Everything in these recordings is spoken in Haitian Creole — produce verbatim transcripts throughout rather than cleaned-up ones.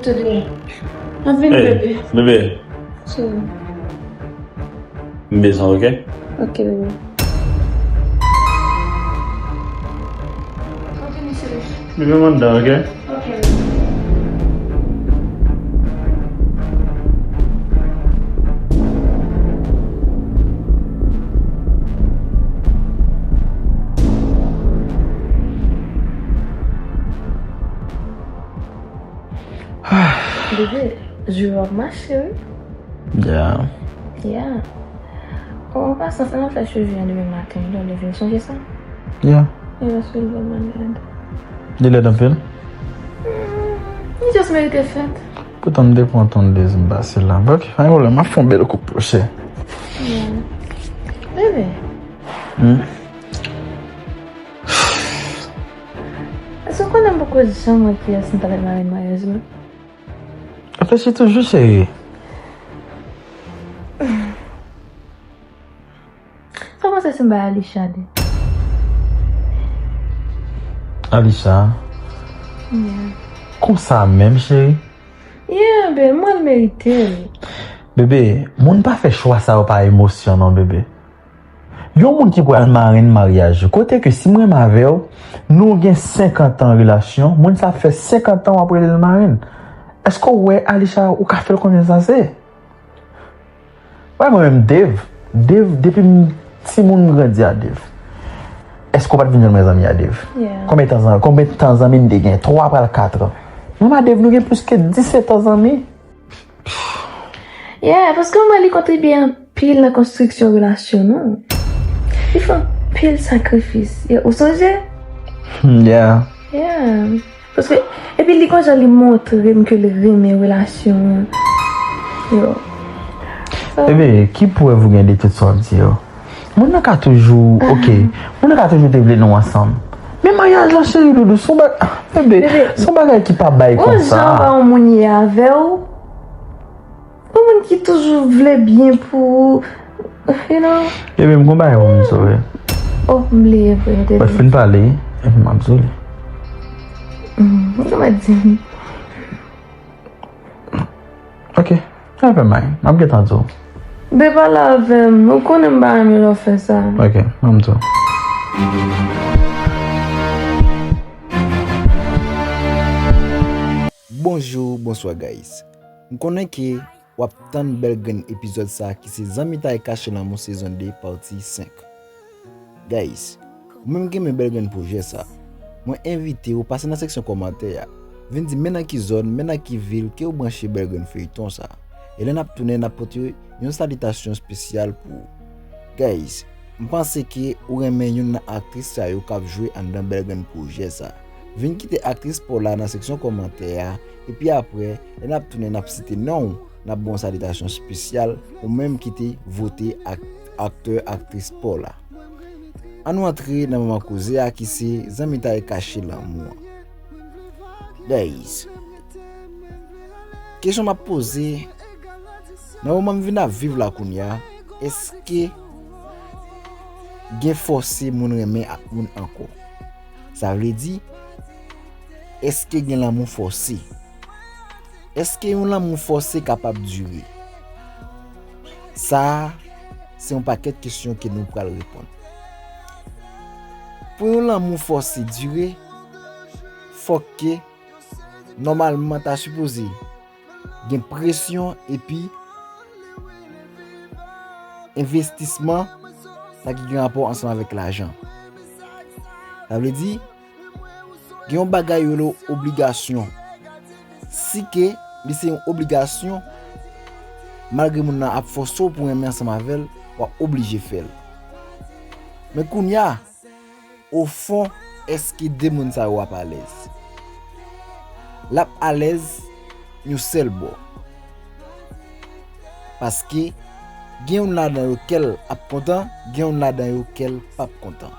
Mwen vini, bebe. Bebe. Cheri. M bezwen, ok? Ok, bebe. Mwen vini, cheri. Bebe, m anndan, ok? Ok, bebe. Bebe, jou w ap mache, wi. Yeah. Yeah. An pasan, fè n ap fè cheve an demen maten, wi, lè w leve, w sonje sa? Yeah. Yeah, paske l vrèman lèd. Li lèd anpil? Hmm, li just merite fèt. Poutan m te pran ton dezim pase la. Ok, pa gen pwoblèm, m ap fè yon bèl koup pwochen. Yeah. Bebe. Hmm? Èske w konnen m poko janm wè kiyès m ta pral mare nan maryaj mwen? Reflechi toujou, cheri. Sa w panse si m bay Alisha li? Alisha? Yeah. Konsa menm, cheri? Yeah, bebe, mwen merite l. Bebe, moun pa fè chwa sa yo pa emosyon non, bebe. Yon moun ki pral marenn maryaj ou, kote ke si m renmen avè w, nou gen senkant an relasyon, moun sa fè senkant an w ap rele l marenn. Èske w wè Alisha, ou ka fè l konbyen sa se? Wè mwen menm, Dave, Dave, depi m timoun m grandi a Dave. Èske w pa t vin jwenn mwen zanmi a Dave? Yeah. Konbyen tan zan-, konbyen tan zanmi n te gen? Twa pral kat an. Mwen a Dave, nou gen plis ke disèt an zanmi. Yeah, paske mwen li kontribye anpil nan konstriksyon relasyon nou. Li fè anpil sakrifis. Yeah, ou sonje? Hmm, yeah. Yeah. Paske, epi li gon jan li montre m ke li renmen relasyon an. Yo. So, bebe, ki prèv ou gen de tout sa w ap di yo? Moun nan ka toujou, ok. Moun nan ka toujou te vle nou ansanm. Men maryaj la, cheri doudou, se yon ba-, bebe, bebe, se yon bagay ki pa bay konsa. Gon jan ba yon moun ye avè w, yon moun ki toujou vle byen pou ou, you know. Bebe, m gon bagay pou m di w, wi. Oh, m bliye vre, m te bliye. Fin pale, epi m ap di w li. Hmm, mwen ka pa di. Ok, never mind. M ap gentan di w. Be pale avè m. Ou konnen m pa renmen lè w fè sa. Ok, m ap di w. Bonjou, bonswa, guys. M konnen ke w ap tann bèl grenn epizòd sa ki se Zanmitay Kache Lanmou sezon de, pati senk. Guys, ou menm ki renmen bèl grenn pwojè sa, mwen envite w pase nan seksyon kòmantè a. Vin di men nan ki zòn, men nan ki vil ke w branche bèl grenn feyton sa. E lè n ap tounen, n ap pote yon salitasyon espesyal pou ou. Guys, m panse ke ou renmen youn nan aktris sa yo k ap jwe anndan bèl grenn pwojè sa. Vin kite aktris pa w la nan seksyon kòmantè a, epi apre, lè n ap tounen, n ap site non w, n ap ba w yon salitasyon espesyal, ou menm ki te vote ak-, aktè, aktris pa w la. Ann nou antre nan moman koze a ki se Zanmitay Kache Lanmou an. Guys, kesyon m ap poze, nan moman m vin ap viv la kounye a, èske gen fòse moun renmen ak moun ankò? Sa vle di, èske gen lanmou fòse? Èske yon lanmou fòse kapab dire? Sa a, se yon pakèt kesyon ke nou pral reponn. Pou yon lanmou fòse dire, fòk ke, nòmalman, ta sipoze gen presyon epi envestisman sa ki gen rapò ansanm avèk lajan. Sa vle di, gen yon bagay yo rele obligasyon. Si ke li se yon obligasyon, malgre moun nan ap fòse w pou w renmen ansanm avè l, w ap oblije fè l. Men kounye a, ofon, èske de moun sa yo ap alèz? L ap alèz yon sèl bò. Paske gen youn ladan yo kè l ap kontan, gen youn ladan yo kè l p ap kontan.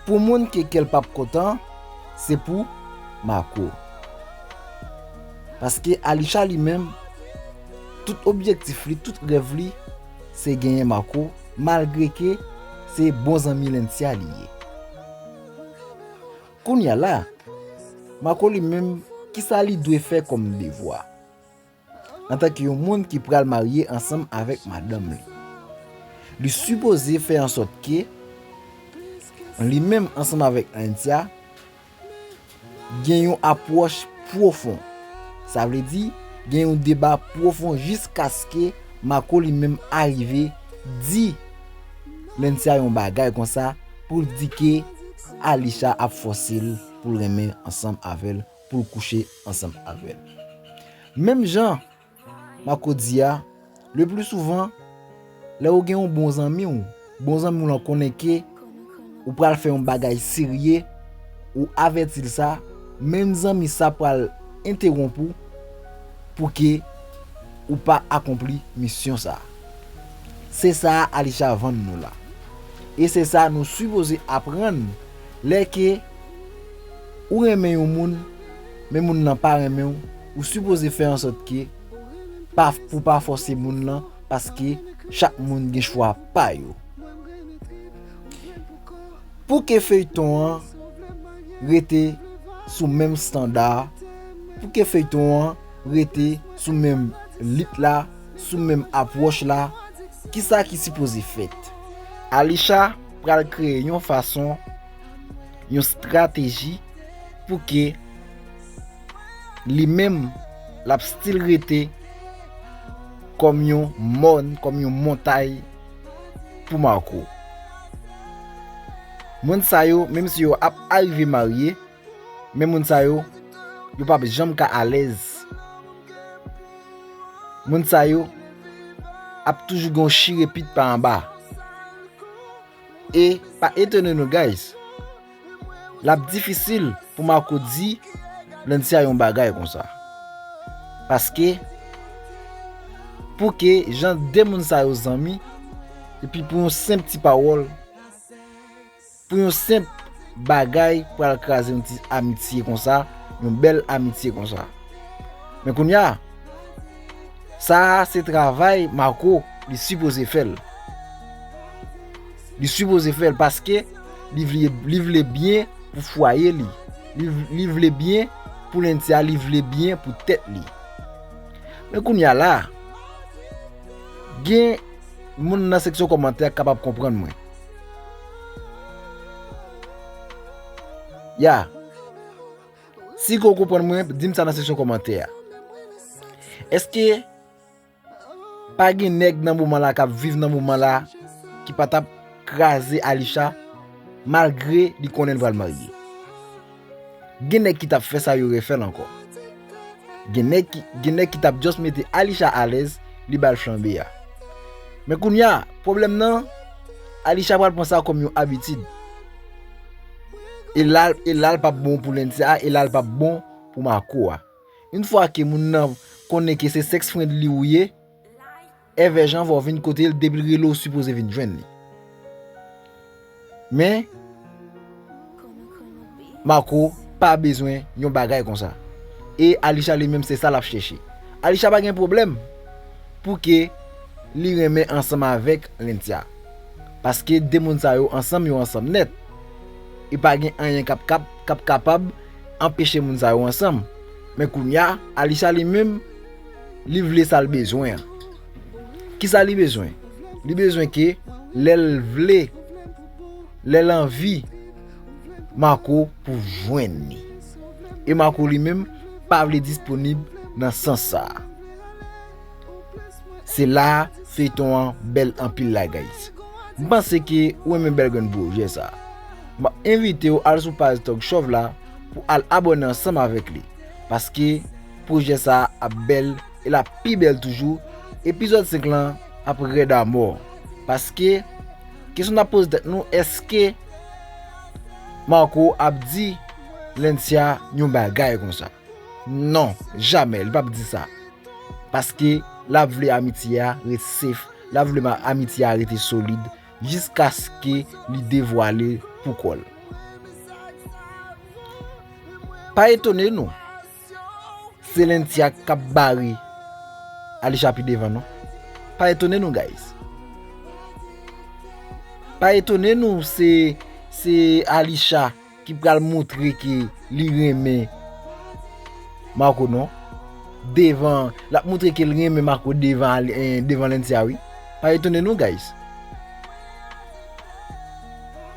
Pou moun ke kè l p ap kontan, se pou Marco. Paske Alisha li menm, tout objektif li, tout rèv li, se genyen Marco, malgre ke se bon zanmi Lencia li ye. Kounye a la, Marco li menm, kisa li dwe fè kòm devwa? Antanke yon moun ki pral marye ansanm avèk madanm li, li sipoze fè ansòt ke li menm ansanm avèk Lentia gen yon apwòch pwofon. Sa vle di, gen yon deba pwofon jiskaske Marco li menm arive di Lentia yon bagay konsa pou l di ke Alisha ap fòse l pou l renmen ansanm avè l, pou l kouche ansanm avè l. Menm jan Marco di a, le pli souvan, lè ou gen yon bon zanmi w, bon zanmi w lan konnen ke ou pral fè yon bagay serye, ou avèti l sa, menm zanmi sa pral entewonp ou pou ke ou pa akonpli misyon sa. Se sa Alisha vann nou la. E se sa nou sipoze aprann lè ke ou renmen yon moun, men moun nan pa renmen w, ou sipoze fè ansòt ke pa, pou pa fòse moun nan, paske chak moun gen chwa pa yo. Pou ke feyton an rete sou menm estanda, pou ke feyton an rete sou menm lit la, sou menm apwòch la, kisa ki sipoze fèt? Alisha pral kreye yon fason, yon estrateji pou ke li menm l ap still rete kòm yon mòn, kòm yon montay pou Marco. Moun sa yo, menm si yo ap arive marye, men moun sa yo, yo p ap janm ka alèz. Moun sa yo ap toujou gen yon chire pit pa anba. E pa etone nou, guys. L ap difisil pou Marco di Lentia yon bagay konsa. Paske, pou ke jan de moun sa yo zanmi, epi pou yon senp ti pawòl, pou yon senp bagay pral kraze yon ti amitye konsa, yon bèl amitye konsa. Men kounye a, sa a se travay Marco li sipoze fè l. Li sipoze fè l paske li vle, li vle byen pou fwaye li. Li, li vle byen pou Lentia, li vle byen pou tèt li. Men kounye a la, gen moun nan seksyon kòmantè k kapab konprann mwen. Ya. Si ke w konprann mwen, di m sa nan seksyon kòmantè a. Èske pa gen nèg nan moman la k ap viv nan moman la ki pa t ap kraze Alisha malgre li konnen l pral marye? Gen nèg ki t ap fè sa, yo refè l ankò. Gen nèg ki, gen nèg ki t ap just mete Alisha alèz, li ba l flanbe a. Men kounye a, pwoblèm nan, Alisha pral pran sa kòm yon abitid. E la, e la l p ap bon pou Lentia, e la l p ap bon pou Marco a. Yon fwa ke moun nan konnen ke se sex friendly ou ye, èvè jan fò w vin kote l, depi l rele w, ou sipoze vin jwenn li. Men, Marco pa bezwen yon bagay konsa. E Alisha li menm se sa l ap chèche. Alisha pa gen pwoblèm pou ke li renmen ansanm avèk Lentia. Paske de moun sa yo ansanm, yo ansanm nèt. E pa gen anyen k ap, k ap, k ap kapab anpeche moun sa yo ansanm. Men kounye a, Alisha li menm, li vle sa l bezwen an. Kisa li bezwen? Li bezwen ke lè l vle, lè l anvi, Marco pou jwenn li. E Marco li menm pa vle disponib nan sans sa a. Se la feyton an bèl anpil la, guys. M panse ke ou renmen bèl grenn pwojè sa. M ap envite w al sou paj Tòg Chòv la pou al abòne ansanm avèk li. Paske pwojè sa ap bèl e l ap pi bèl toujou. Epizòd senk lan ap rèd amò. Paske kesyon n ap poze tèt nou, èske Marco ap di Lentia yon bagay konsa? Non, jamè, li p ap di sa. Paske l ap vle amitye a ret safe, l ap vle ma-, amitye a rete solid, jiskaske li devwale pou kò l. Pa etone nou, se Lentia k ap bare Alisha pi devan, non. Pa etone nou, guys. Pa etone nou, se, se Alisha ki pral montre ke li renmen Marco non. Devan, l ap montre ke l renmen Marco devan, eh, devan Lencia wi. Pa etone nou, guys.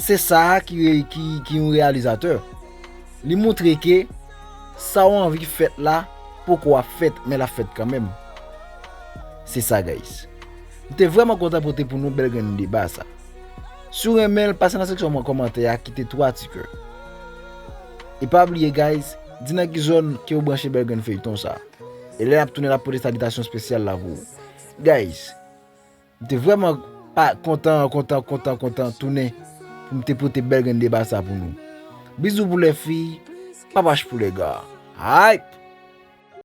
Se sa a ki, re- ki, ki yon reyalizatè. Li montre ke sa w anvi fèt la, poko ap fèt, men l ap fèt kanmenm. Se sa, guys. M te vrèman kontan pote pou nou bèl grenn deba sa. Si w renmen l, pase nan seksyon mwen kòmantè a, kite twa ti kè. E pa bliye, guys, di nan ki zòn ke w branche bèl grenn feyton sa. E lè n ap tounen, n ap pote salitasyon espesyal la pou ou. Guys, m te vrèman pa kontan, kontan, kontan, kontan tounen pou m te pote bèl grenn deba sa pou nou. Bizou pou lè fi, papach pou lè ga. Hype!